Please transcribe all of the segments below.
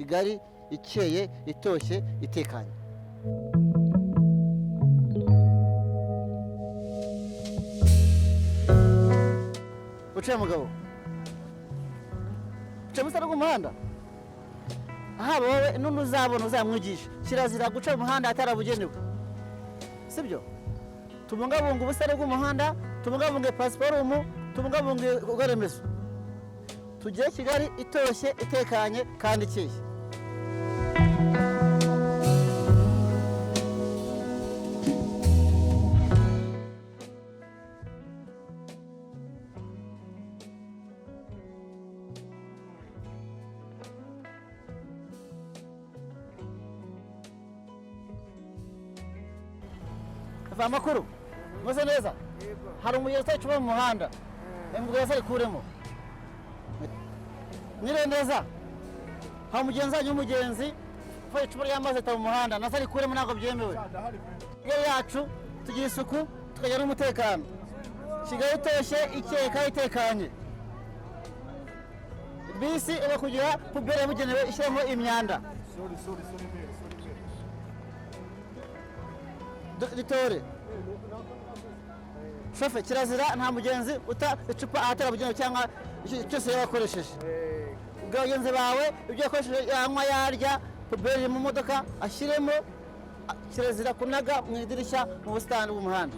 Kigali ikeye, itoshye, itekanye. Uciye mugabo, uciye mu busitani bw'umuhanda, haba wowe n'undi uzabona uzamwigisha, kirazira guca mu muhanda atarabugenewe, sibyo? Tubungabunge ubusitani bw'umuhanda, tubungabunge pasiparumu, tubungabunge ibikorwa remezo, tugire Kigali itoshye, itekanye kandi ikeye. Va amakuru meze neza. Hari umugenzi utayicuba mu muhanda, imvugo arikuremo mwiriwe neza. Hari umugenzi wanyu w'umugenzi ufashe icupa ry'amazi ata mu muhanda, nazo arikuremo, ntabwo byemewe. Kigali yacu tugira isuku, tukagira n'umutekano. Kigali itoshye, ikeye kandi itekanye. Bisi iba kugira puberi yabugenewe ishyiramo imyanda. Ritore shofe, kirazira nta mugenzi uta icupa ahatarabugenewe cyangwa icyo cyose yaba akoresheje. Ubwo bagenzi bawe ibyo yakoresheje, yanywa, yarya, puberi iri mu modoka ashyiremo. Kirazira kunaga mu idirishya mu busitani bw'umuhanda.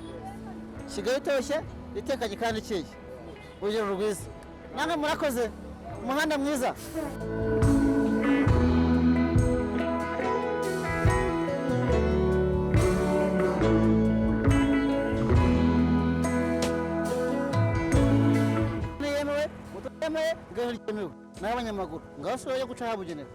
Kigali itoshye, itekanye kandi ikeye. Urugero rwiza, namwe murakoze, umuhanda mwiza. Yemewe, moto yemewe, igare ryemewe, naho abanyamaguru ngaho si yo guca ahabugenewe.